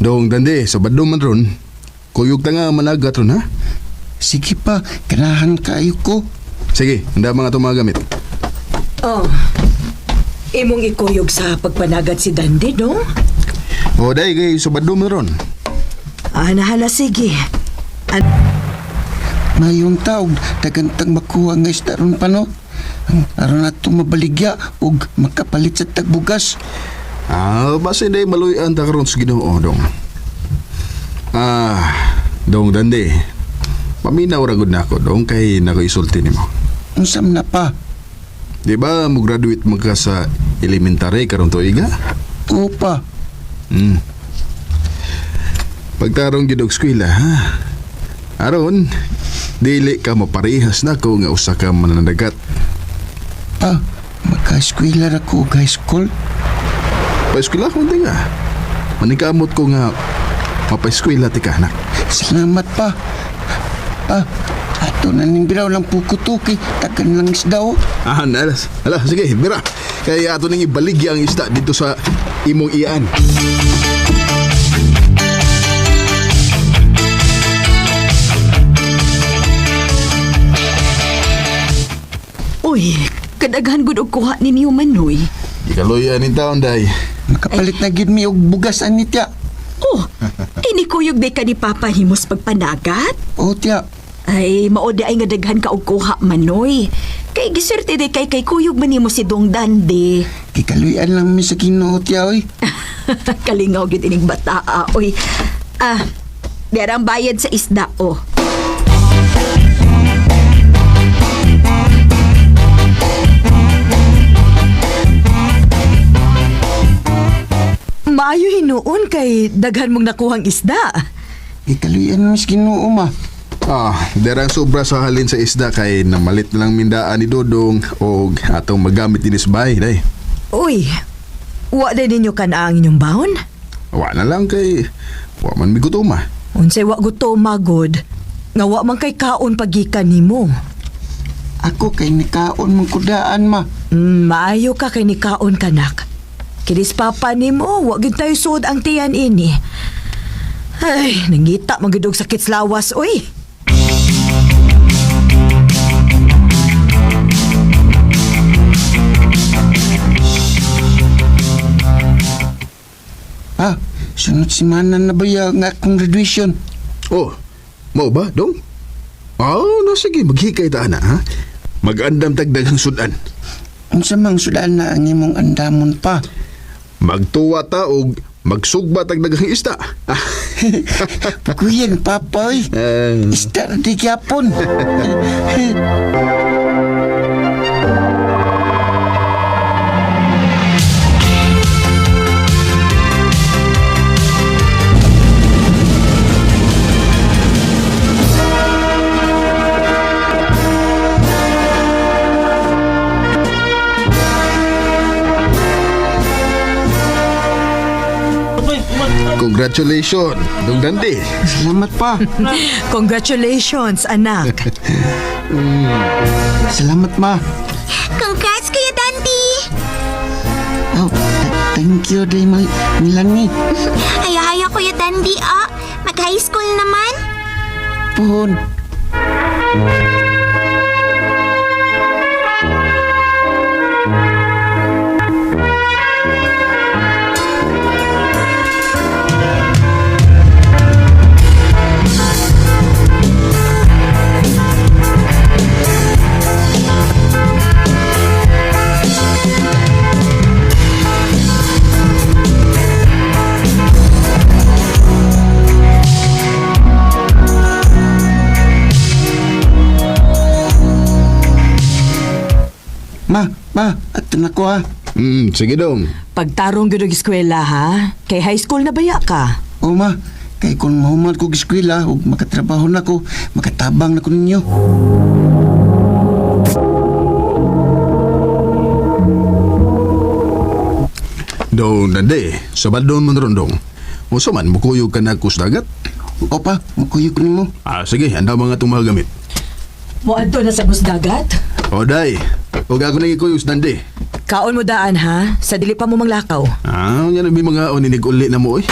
Dong Dande, Sabado man ron. Kuyog ta nga managat ron ha. Sige pa, ganahan kaayo ko. Sige, handa mga itong mga gamit. Oh. Imong ikuyog sa pagpanagat si Dande, no? O day, kay Sabado man ron. Ah, nahala, sige. Mayong taog, dagantang makuha nga isda ron pa no. Aron nato mabaligya og makapalit sa tagbugas. Ah, basta day maluyan ta karon sa Ginoo dong. Ah, dong Dande. Paminaw ra gud nako dong kay nako isulti nimo. Unsa man na pa? Di ba mo graduate man ka sa elementary karon tuiga? Oo pa. Pagtarong gid og eskwela, ha? Aron, dili ka maparehas nako nga usa ka mananagat. Pa, maka-eskwela ra ko og high school. Paeskwela ko nga. Manikamot ko nga mapaeskwela ti ka anak. Salamat pa. Pa, ato na ning biraw lang puko to kay tagan lang isda oh. Ah, alas. Ala, sige, bira. Kaya ato nang ibaligya ang isda dito sa imong iyaan. Uy, kadaghan gud og kuha ninyo manoy. Ikaluyan nin taon, day. Makapalit na gid mi og bugas ani tiya. Oh, inikuyog day ka ni Papa himos pagpanagat? O tiya, Ay, mao di ay nga daghan ka og kuha manoy. Kay giswerte day kay kay kuyog man nimo si Dong Dande. kikaluyan lang mi sa Ginoo tiya oy. Kalingaw gyud ining bataa, oy. Ah, dera ang bayad sa isda, oh. Maayo hinuon kay daghan mong nakuhang isda. Kikaluyan mi sa Ginoo ma. Ah, derang sobra sa halin sa isda kay namalit na lang mindaan ni Dodong og atong magamit dinis bahay, day. Uy, wa din ninyo kan ang inyong baon? Wa na lang kay wa man mi gutom ah. Unsay wa gutom magod, nga wa man kay kaon pagikan nimo. Ako kay nikaon man kudaan ma. Maayo ka kay nikaon kanak. Kinis papa nimo, wa gyud tayo suod ang tiyan ini. Ay, nangita man gyud og sakit sa lawas, oy. Pa, sunod semana na ba ya nga akong graduation? Oh, mao ba, dong? Ah, no, sige, maghikay ta na, ha? Magandam tagdagang sudan. Unsa mang sudan na ang imong andamon pa? Magtuwa ta og magsugba tagdagang isda. Ah, Pakuyan papa oy. eh, Isda ra di gyapon. Congratulations, Dong Dante. Salamat pa. Congratulations, anak. Salamat ma. Congrats, Kuya Dante! Oh, thank you day Melanie. Hayo-hayo, Kuya Dandi, oh. Mag-high school naman. Pohon. Ma, ma, ato na ko ha. Sige dong. Pagtarong gyud og eskwela ha, kay high school na baya ka. O ma, kay kung mahuman ko og eskwela ug makatrabaho na ko, makatabang na ko ninyo. Dong Dante, sabado man ron dong. Usa man, mukuyog ka na kus dagat. O pa, makuyog ko nimo. Ah, sige, handa mga itong mga gamit. Moadto na sa busdagat. O, day. Huwag ako nang ikuyog sa Dante. Kaon mo daan ha, sa dili pa mo manglakaw. Ah, yan ang may mga oninig uli na mo, eh.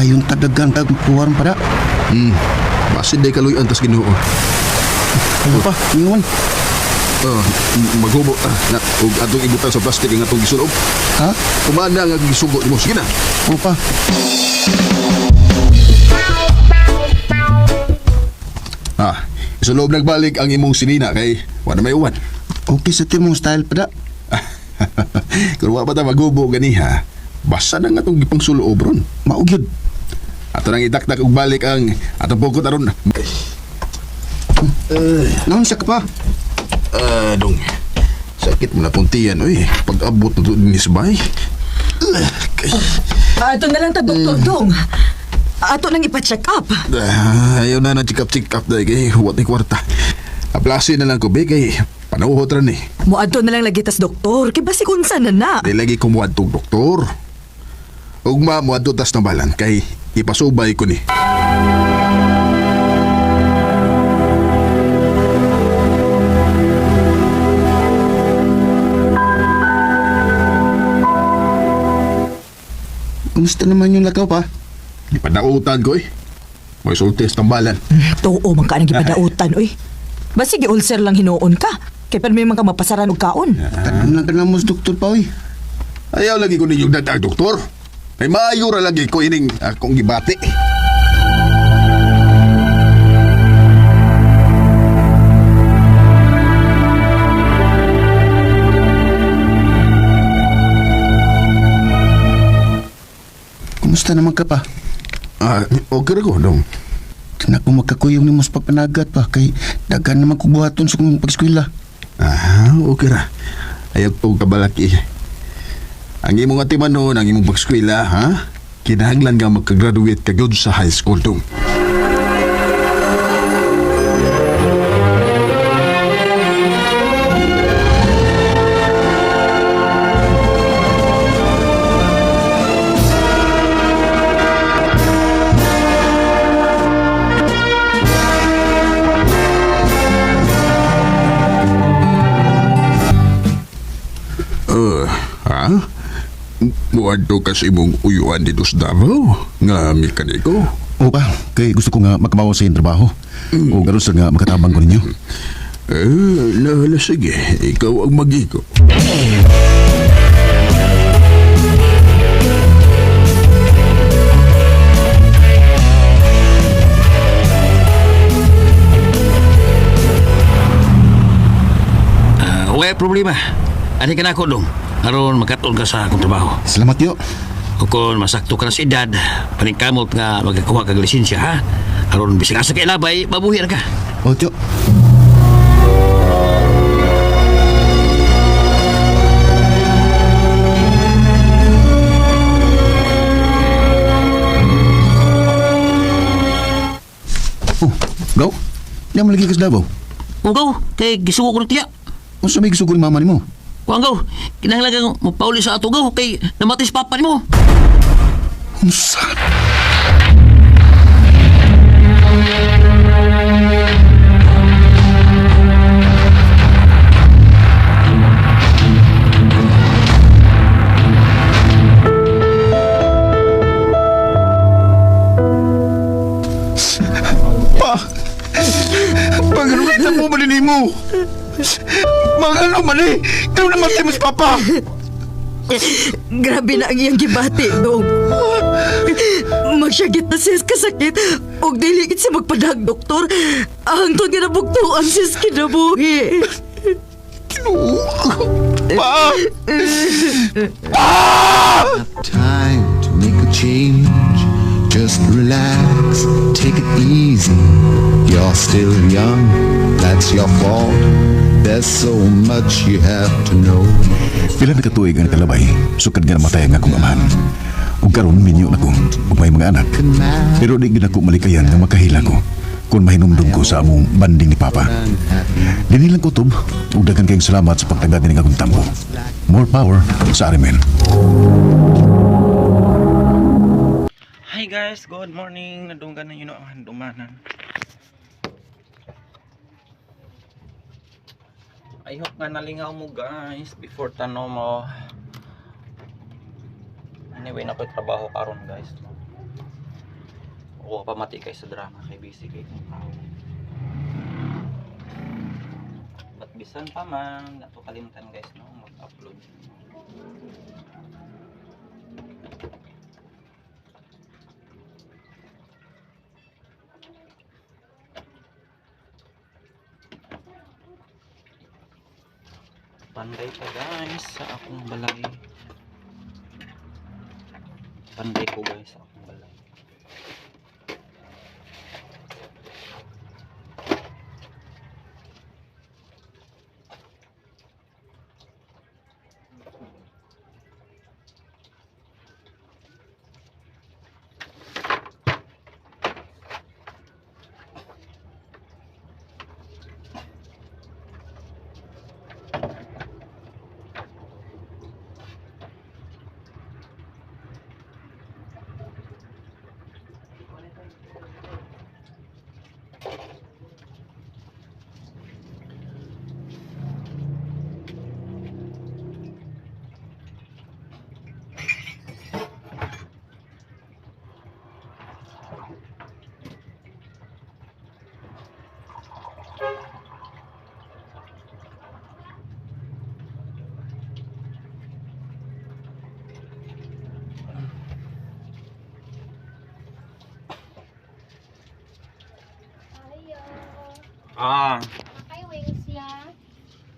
Maayon tadagan tag kuwaron para. Basin day kaluyan tas Ginoo. Ano pa? Ingon. Maghubo na ug atong ibutang sa plastic ang atong gisulob. Ha? Kumana nga gisugo nimo. Sige na. O pa. Isulob nagbalik ang imong sinina kay wala may uwan. Okay sa timong style pada. Kung wa pa ta maghubo ganiha, basta na nga itong gipangsuloob ron. Mao gyud. Ato nang idakdak og balik ang atong pugkot aron. Naon siya ka pa? Dong. Sakit mo na puntiyan, oy. Pag-abot na to ni bay. Ato na lang ta, Doktor Dong. Ato nang ipa-check up. Ayaw na na check up check up dahil kay wat ni kwarta. Aplasi na lang ko be kay panuhot ra ni. Muadto na lang lagi tas doktor. Kay basig unsa na na. Di lagi kumuad tog doktor. Ugma muadto tas tambalan kay ipasubay ko ni. Kumusta naman yung lakaw pa? Ipadautan ko eh. May sulti sa tambalan. Tuo man ka nang gipadautan, oy. Basig ulcer lang hinuon ka. Kay permi man ka mapasaran og kaon. Tadon lang ka na mo sa doktor pa oy. Ayaw lagi ko ninyong dadag, doktor. Ay maayo ra lagi ko ining akong gibati. Kumusta naman ka pa? Okay ra ko, dong. Di na ko magkakuyog nimo sa pagpanagat pa kay daghan naman kog buhaton sa kong pag-eskwela. Okay ra. Ayaw ko kabalaki. Ang imong atimanon, ang imong pagskwela, ha? Kinahanglan nga magka-graduate ka gyud sa high school, dong. Ha? Muadto ka sa imong uyuan dito sa Davao, nga mekaniko. Oo pa, kay gusto ko nga makamawa sa iyong trabaho. O gano'n sa nga makatabang ko ninyo. Eh, nahala sige, ikaw ang magigo. Way problema. Ani ka na ako dong. Aron makatuon ka sa akong trabaho. Salamat yo. O kung masakto ka na sa edad, paningkamot nga magkakuha kag lisensya ha. Aron bisag asa kay labay, mabuhi na ka. O tiyo. Oh, go. Di mo lagi ka sa Davao. Ugaw, kay gisugo ko ng tiya. Unsa may gisugo ni mama nimo? Kuang gaw, kinahanglan kang mapauli sa ato gaw kay namatay si papa nimo. Unsa? Pa! Pag ano mo ba mo? Mga ano man eh! Ikaw namatay mo si Papa! Grabe na ang iyang gibati, Dong. Magsyagit na siya sa kasakit ug dili gid siya magpadag, doktor. Hangtod nga nabugtuan siya sa kinabuhi. Pa! Time to make a change. Just relax, take it easy. You're still young, that's your fault. There's so much you have to know. Pila na katuig ang nakalabay, sukad nga namatay ang akong amahan. Ug karon minyo na ko, ug may mga anak. Pero di gid ako malikayan nga makahila ko kung mahinumdum ko sa among banding ni Papa. Dinhi lang kutob, ug daghan kayong salamat sa pagtagad nining akong tambo. More power sa Arimen. Hi guys, good morning. Nadunggan na yun ang handumanan. I hope nga nalingaw mo guys before tanong mo. Anyway, nakoy trabaho karon guys. O pamati kay sa drama kay busy kay kong tao. But bisan pa man, nato kalimtan guys no mag-upload. Panday pa guys sa akong balay. Panday ko guys sa akong balay. Ayo. Ah, Kay wings ya.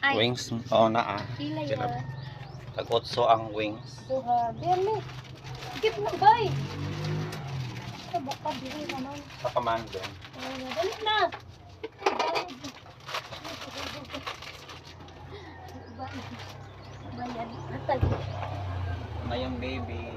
Ay, wings. Oo na ah. Pila ya. Tag-otso ang wings. Duha. Beme. Gip na bay. Sabok ka diri naman. Sa kamando. Ay, dali na. Bayan. Hatag. Na yung baby.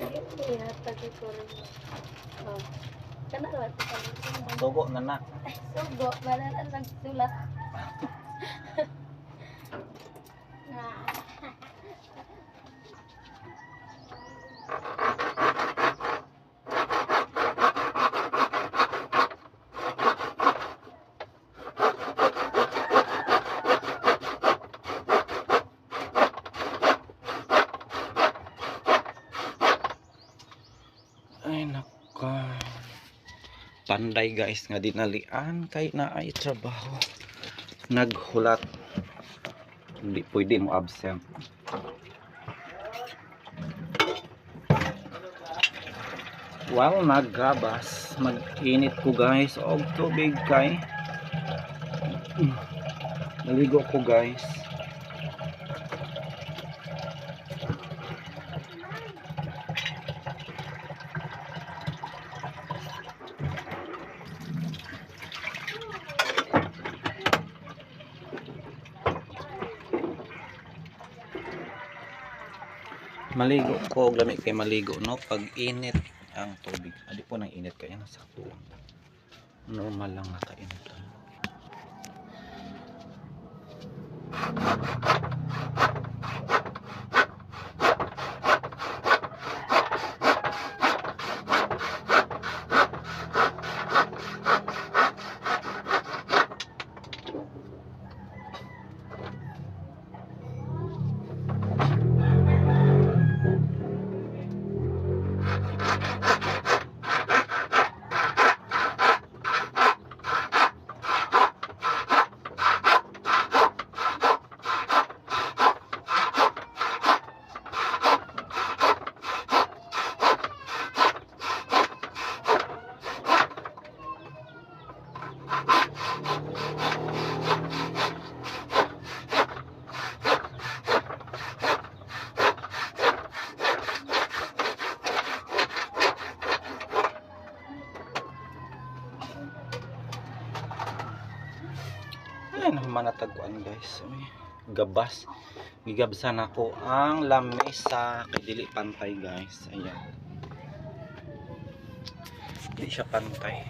Hatag ko rin. Oh. Kana ra to. Sugo na na. Ay, sugo. Wala na lang sulat. Ay nako. Panday guys nga dinalian kay na ay trabaho. Naghulat. Hindi pwede mo absent. Well, naggabas. Mag-init ko guys. Og tubig kay. Naligo ko guys. Maligo ko og lami kay maligo no pag init ang tubig. Adi po nang init kaya nasakto lang. Normal lang nakainit lang. Ay, naman natagpuan guys. Ay, gabas. Gigabsan ako ang lamesa kay dili pantay guys. Ayan. Hindi siya pantay.